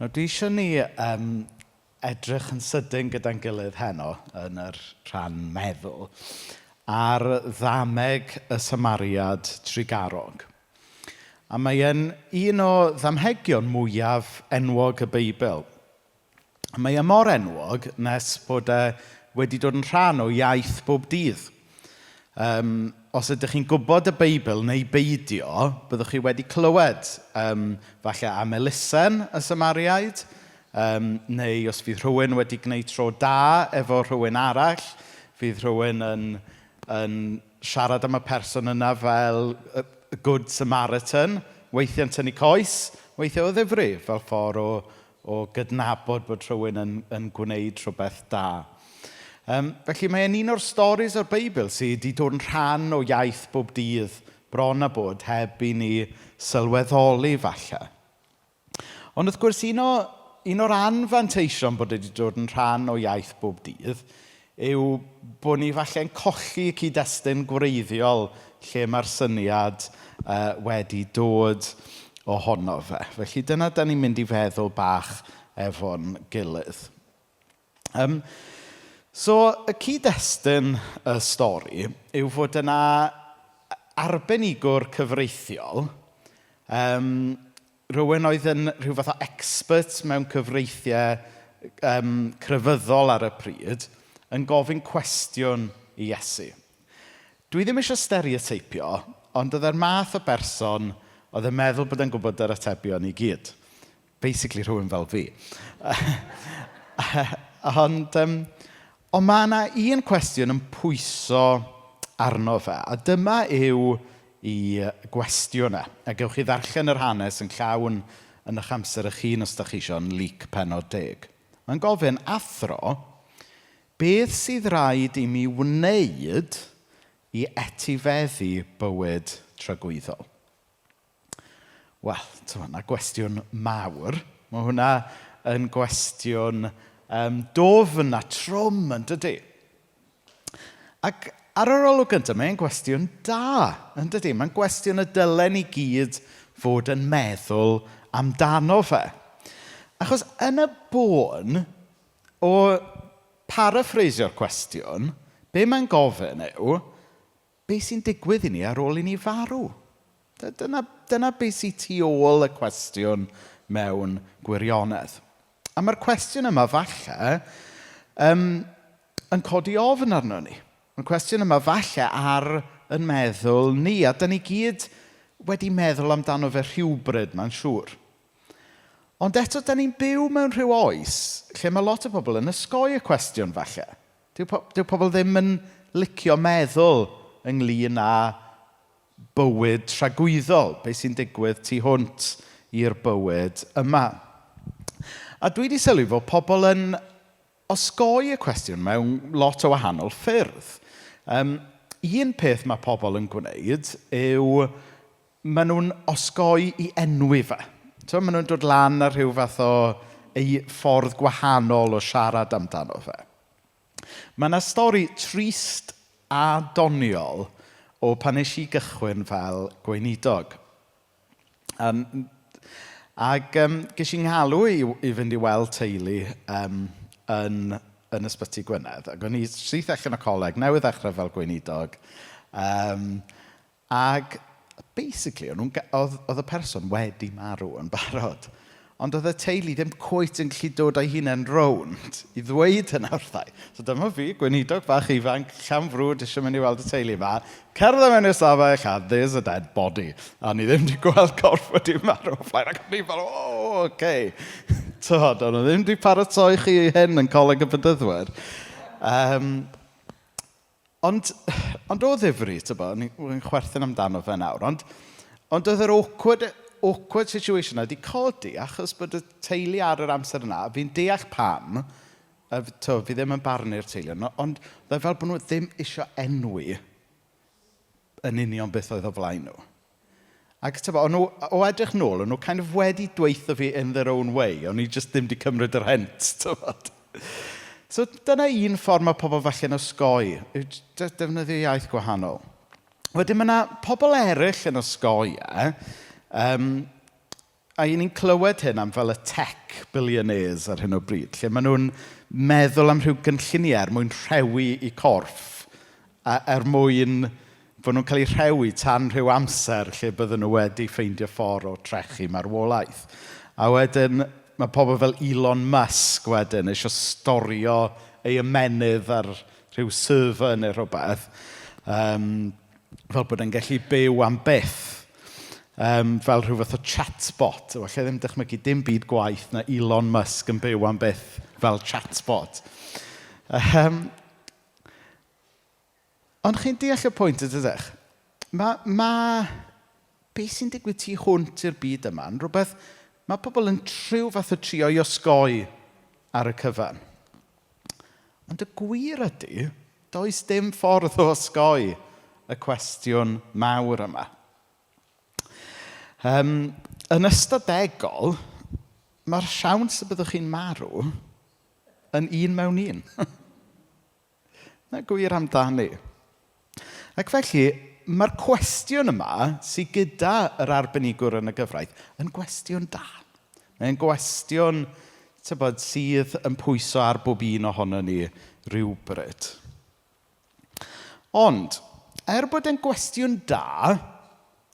Nawr, dwi eisiau ni edrych yn sydyn gyda'n gilydd heno yn yr rhan meddwl ar ddameg y Samariad trugarog. A mae e'n un o ddamhegion mwyaf enwog y Beibl. A mae e mor enwog nes bod e wedi dod yn rhan o iaith bob dydd. Os ydych chi'n gwybod y Beibl neu beidio, byddwch chi wedi clywed falle am elusen y Samariaid, neu os fydd rhywun wedi gwneud tro da efo rhywun arall, fydd rhywun yn siarad am y person yna fel y Good Samaritan, weithiau'n tynnu coes, weithiau o ddifri, fel ffordd o gydnabod bod rhywun yn gwneud rhywbeth da. Felly mae e'n un o'r storis o'r Beibl sydd wedi dod yn rhan o iaith bob dydd bron a bod heb i ni sylweddoli falle. Ond wrth gwrs un o'r anfanteision bod wedi dod yn rhan o iaith bob dydd yw bod ni falle'n colli cyd-destun gwreiddiol lle mae'r syniad wedi dod ohono fe. Felly dyna da ni'n mynd i feddwl bach efo'n gilydd. So, y cyd-destun y stori yw fod yna arbenigwr cyfreithiol, rhywun oedd yn rhyw fath o expert mewn cyfreithiau crefyddol ar y pryd, yn gofyn cwestiwn i Iesu. Dwi ddim eisiau stereoteipio, ond oedd e'r math o berson oedd yn meddwl bod e'n gwybod yr atebion i gyd. Basically rhywun fel fi. Ond mae yna un cwestiwn yn pwyso arno fe, a dyma yw i gwestiwn e. A gewch chi ddarllen yr hanes yn llawn yn eich amser eich hun os da chi eisiau yn Luc pennod 10. Mae'n gofyn, athro, beth sydd rhaid i mi wneud i etifeddu bywyd tragwyddol? Wel, ti'n na gwestiwn mawr. Mae hwnna yn gwestiwn dofn a trwm, yn dydy? Ac ar yr olwg gyntaf, mae'n gwestiwn da, yn dydy? Mae'n gwestiwn y dylen ni gyd fod yn meddwl amdano fe. Achos yn y bôn, o paraphrasio'r cwestiwn, be mae'n gofyn yw, be sy'n digwydd i ni ar ôl i ni farw? Dyna beth sy'n tu ôl y cwestiwn mewn gwirionedd. A mae'r cwestiwn yma falle yn codi ofn arno ni. Mae'r cwestiwn yma falle ar yn meddwl ni. A da ni gyd wedi meddwl amdano fe rhywbryd, mae'n siŵr. Ond eto, da ni'n byw mewn rhyw oes lle mae lot o bobl yn osgoi y cwestiwn falle. Dyw pobl ddim yn licio meddwl ynglyn â bywyd tragwyddol, beth sy'n digwydd tu hwnt i'r bywyd yma. A dwi wedi sylwi fod pobl yn osgoi y cwestiwn mewn lot o wahanol ffyrdd. Un peth mae pobl yn gwneud yw maen nhw'n osgoi i enwi fe. So, maen nhw'n dod lan ar rhyw fath o ei ffordd gwahanol o siarad amdano fe. Mae yna stori trist a doniol o pan nes i gychwyn fel gweinidog. Ac ges i nghalw i fynd i weld teulu yn Ysbyty Gwynedd. Ac o'n i syth allan o coleg, newydd ddechrau fel gweinidog. Ac basically, oedd y person wedi marw yn barod. Ond oedd y teulu ddim cweit yn gallu dod â'i hunain rownd i ddweud hynna wrthai. So dyma fi, gweinidog bach ifanc, llawn frwd, eisiau mynd i weld y teulu yma. Cerdded mewn i'r stafell, a there's a dead body. A ni ddim wedi gweld corff wedi marw o flaen. Ac o'n i fel, oh, okay. Tyd, o'n nhw ddim wedi paratoi chi hyn yn Coleg y Bedyddwyr. Ond o ddifri, ti'n bo, ni'n chwerthin amdano fe nawr, ond oedd yr awkward situation yna wedi codi achos bod y teulu ar yr amser yna, a fi'n deall pam, a fi ddim yn barnu'r teulu, ond oedd e fel bod nhw ddim eisiau enwi yn union beth oedd o flaen nhw. Ac ti'n bo, o'n nhw, o edrych nôl, o'n nhw kind of wedi dweutho fi in their own way, o'n i just ddim wedi cymryd yr hint, ti'n bod. So dyna un ffordd mae pobl falle'n osgoi, yw defnyddio iaith gwahanol. Wedyn mae yna pobl eraill yn osgoi e, A i ni'n clywed hyn am fel y tech billionaires ar hyn o bryd, lle maen nhw'n meddwl am rhyw gynlluniau er mwyn rhewi eu corff, a er mwyn bod nhw'n cael eu rhewi tan rhyw amser lle bydden nhw wedi ffeindio ffordd o trechu marwolaeth. A wedyn mae pobl fel Elon Musk wedyn eisiau storio ei ymennydd ar rhyw server neu rhywbeth, fel bod e'n gallu byw am byth. Fel rhyw fath o chatbot. Wel, lle ddim dychmygu dim byd gwaith na Elon Musk yn byw am byth fel chatbot. Ond chi'n deall y pwynt ydych? Mae beth sy'n digwydd tu hwnt i'r byd yma yn rhywbeth mae pobl yn rhyw fath o trio i osgoi ar y cyfan. Ond y gwir ydy, does dim ffordd o osgoi y cwestiwn mawr yma. Yn ystadegol, mae'r siawns y byddwch chi'n marw yn 1 mewn 1. Na gwir amdani. Ac felly, mae'r cwestiwn yma sydd gyda yr arbenigwr yn y gyfraith yn gwestiwn da. Mae'n gwestiwn tybod, sydd yn pwyso ar bob un ohono ni rywbryd. Ond, er bod e'n gwestiwn da,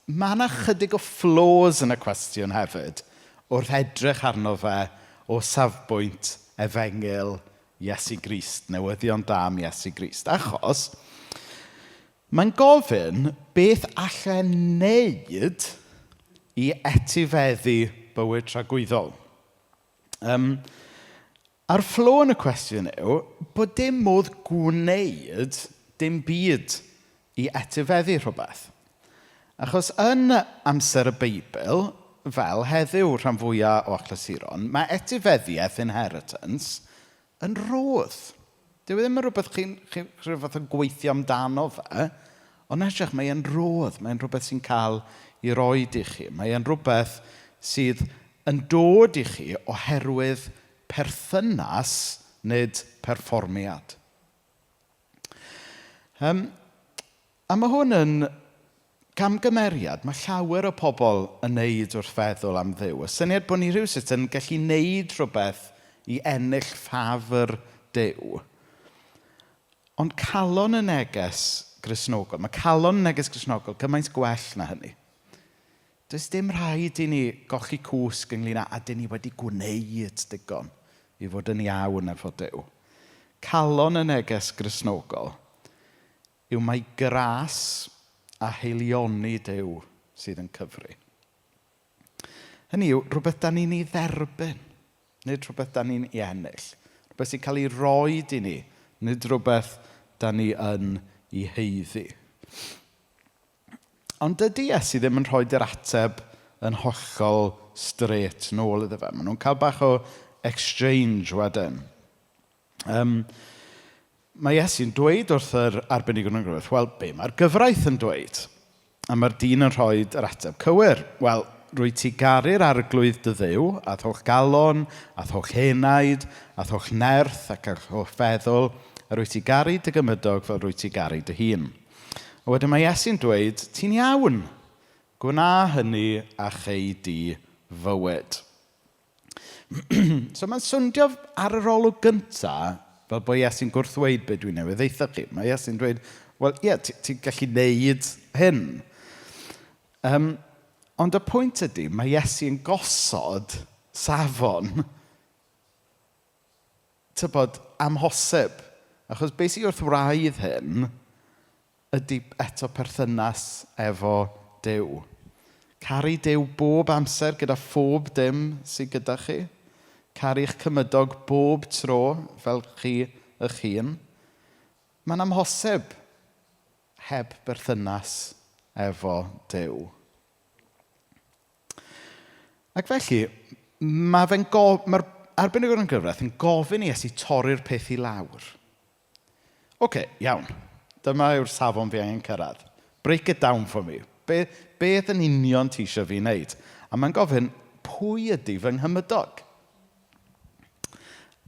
mae yna chydig o flaws yn y cwestiwn hefyd wrth edrych arno fe o safbwynt efengyl Iesu Grist, newyddion da am Iesu Grist. Achos mae'n gofyn beth allen wneud i etifeddu bywyd tragwyddol. A'r flaw yn y cwestiwn yw bod dim modd gwneud dim byd i etifeddu rhywbeth. Achos yn amser y Beibl, fel heddiw rhan fwyaf o achlysuron, mae etifeddiaeth inheritance yn rhodd. Dyw e ddim yn rhywbeth chi'n chi, rhyw fath o gweithio amdano fe, ond edrych, mae e'n rhodd, mae'n rhywbeth sy'n cael ei roed i chi. Mae e'n rhywbeth sydd yn dod i chi oherwydd perthynas, nid perfformiad. A mae hwn yn camgymeriad. Mae llawer o pobl yn neud wrth feddwl am Dduw. Y syniad bod ni rhywsut yn gallu neud rhywbeth i ennill ffafr Duw. Ond calon y neges Gristnogol, mae calon y neges Gristnogol gymaint gwell na hynny. Does dim rhaid i ni golli cwsg ynglyn â a dyn ni wedi gwneud digon i fod yn iawn efo Duw. Calon y neges Gristnogol yw mai gras a haelioni Duw sydd yn cyfri. Hynny yw, rhywbeth da ni'n ei dderbyn, nid rhywbeth da ni'n ei ennill. Rhywbeth sy'n cael ei roed i ni, nid rhywbeth da ni yn ei haeddu. Ond dydy Iesu ddim yn rhoi yr ateb yn hollol straight nôl iddo fe. Maen nhw'n cael bach o exchange wedyn. Mae Iesu'n dweud wrth yr arbenigwr yn y gyfraith, wel, be mae'r gyfraith yn dweud? A mae'r dyn yn rhoi yr ateb cywir. Wel, rwy ti garu'r arglwydd dy Dduw, a holl galon, a holl henaid, a holl nerth ac â'th holl feddwl, a rwy ti garu dy gymydog fel rwy ti garu dy hun. A wedyn mae Iesu'n dweud, ti'n iawn, gwna hynny a chei di fywyd. So mae'n swndio ar yr olwg gynta fel bod Iesu'n gwrthweud be dwi'n newydd ddeutha chi. Mae Iesu'n dweud, wel ie, ti'n gallu neud hyn. Ond y pwynt ydy, mae Iesu'n gosod safon tybod, amhosib. Achos beth sydd wrth wraidd hyn ydy eto perthynas efo Duw. Caru Duw bob amser gyda phob dim sydd gyda chi. Caru eich cymydog bob tro fel chi eich hun. Mae'n amhosib heb berthynas efo Duw. Ac felly, mae'r arbenigwr yn gyfraith yn gofyn i Iesu torri'r peth i lawr. Oce, iawn. Dyma yw'r safon fi angen cyrraedd. Break it down for me. Beth yn union ti eisiau fi wneud? A mae'n gofyn, pwy ydy fy nghymydog?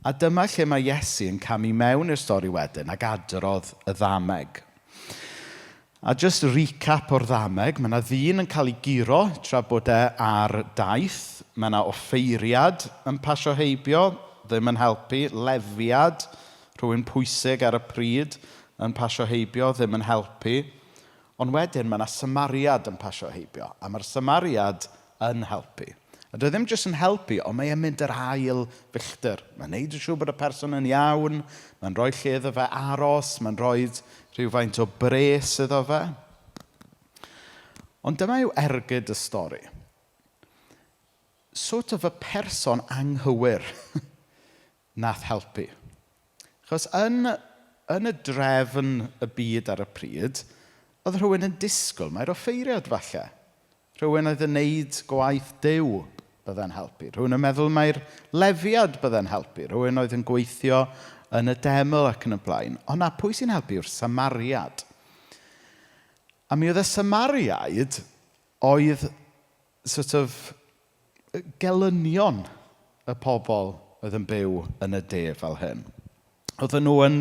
A dyma lle mae Iesu yn camu mewn i'r stori wedyn ac adrodd y ddameg. A jyst recap o'r ddameg, mae yna ddyn yn cael ei guro tra bod e ar daith. Mae yna offeiriad yn pasio heibio, ddim yn helpu. Lefiad, rhywun pwysig ar y pryd, yn pasio heibio, ddim yn helpu. Ond wedyn mae yna Samariad yn pasio heibio, a mae'r Samariad yn helpu. A dwi e ddim jyst yn helpu, ond mae e'n mynd yr ail filltir. Mae'n neud yn siŵr bod y person yn iawn, mae'n rhoi lle iddo fe aros, mae'n rhoi rhywfaint o bres iddo fe. Ond dyma yw ergyd y stori. Sort of y person anghywir nath helpu. Achos yn, yn y drefn y byd ar y pryd, oedd rhywun yn disgwyl, mae'r offeiriad falle. Rhywun oedd yn neud gwaith Duw bydde'n helpu. Rhywun yn meddwl mai'r lefiad bydde'n helpu. Rhywun oedd yn gweithio yn y deml ac yn y blaen. Ond na, pwy sy'n helpu yw'r Samariad. A mi oedd y Samariaid oedd sort of gelynion y pobl oedd yn byw yn y de fel hyn. Oedden nhw yn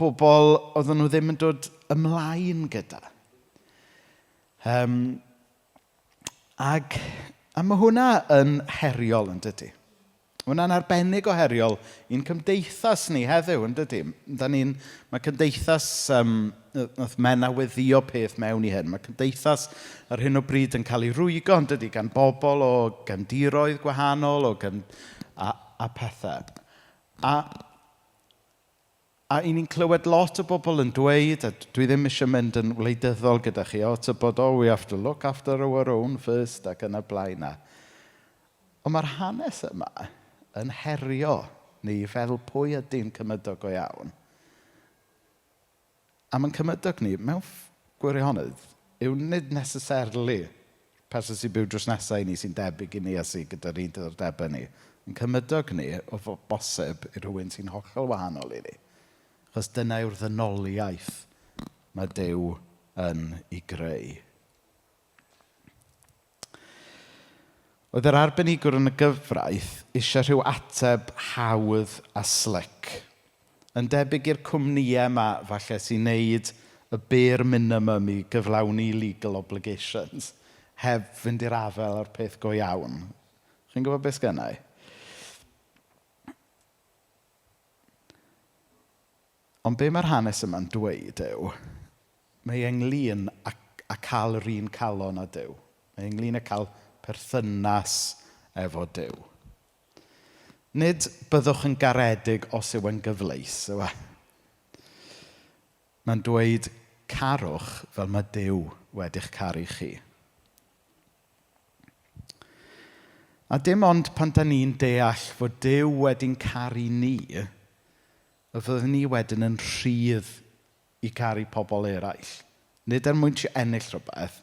bobl oedden nhw ddim yn dod ymlaen gyda. Ag, a mae hwnna yn heriol, yn dydy? Mae hwnna'n arbennig o heriol i'n cymdeithas ni heddiw, yn dydy? Da ni'n, mae cymdeithas, nath Menna weddio peth mewn i hyn, mae cymdeithas ar hyn o bryd yn cael ei rwygo, yn dydy, gan bobl o gefndiroedd gwahanol o gem, a pethau. A i ni'n clywed lot o bobl yn dweud, a dwi ddim eisiau mynd yn wleidyddol gyda chi, o, tybod, oh, we have to look after our own first, ac yn y blaen. Ond mae'r hanes yma yn herio ni fel pwy ydy'n cymydog go iawn. A mae'n cymydog ni, mewn gwirionedd, yw nid necessarily person sy'n byw drws nesaf i ni sy'n debyg i ni a sydd gyda'r un diddordebau ni. Yn cymydog ni, o bosib, i rhywun sy'n hollol wahanol i ni. Achos dyna yw'r ddynoliaeth mae Duw yn ei greu. Oedd yr arbenigwr yn y gyfraith eisiau rhyw ateb hawdd a slick. Yn debyg i'r cwmnïau yma falle sy'n neud y bare minimum i gyflawni legal obligations heb fynd i'r afael â'r peth go iawn. Chi'n gwybod beth sgynna i? Ond be mae'r hanes yma'n dweud yw, mae ynglyn â, â cael yr un calon â Duw. Mae ynglyn â cael perthynas efo Duw. Nid byddwch yn garedig os yw yn gyfleus, yw e? Mae'n dweud carwch fel mae Duw wedi'ch caru chi. A dim ond pan da ni'n deall fod Duw wedi'n caru ni, y fyddwn ni wedyn yn rhydd i caru pobl eraill. Nid er mwyn trio ennill rhywbeth,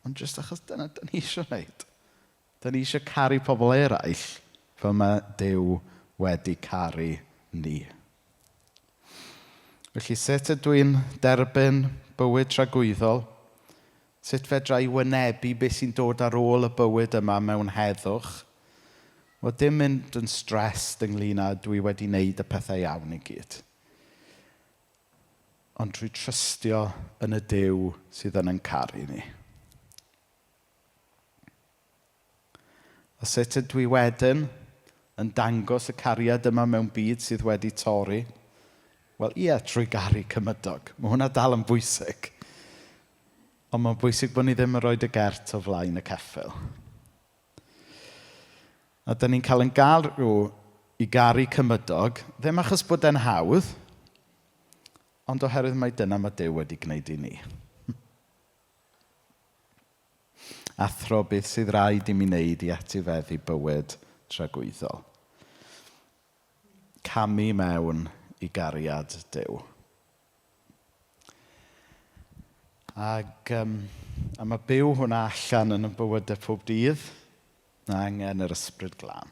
ond jyst achos dyna da ni eisiau wneud. Da ni eisiau caru pobl eraill fel mae Duw wedi caru ni. Felly sut ydw i'n derbyn bywyd tragwyddol? Sut fedra i wynebu beth sy'n dod ar ôl y bywyd yma mewn heddwch? Wel, dim mynd yn stressed ynglyn â dwi wedi wneud y pethau iawn i gyd. Ond trwy trystio yn y Duw sydd yn ein caru ni. A sut ydw i wedyn yn dangos y cariad yma mewn byd sydd wedi torri? Wel, ie, trwy garu cymydog. Mae hwnna dal yn bwysig. Ond mae'n bwysig bod ni ddim yn rhoi y gert o flaen y ceffyl. A da ni'n cael yn galw i garu cymydog, ddim achos bod e'n hawdd, ond oherwydd mai dyna mae Duw wedi gwneud i ni. Athro, beth sydd rhaid i mi wneud i etifeddu bywyd tragwyddol? Camu mewn i gariad Duw. Ac, a mae byw hwnna allan yn y bywydau pob dydd, na angen yr ysbryd glân.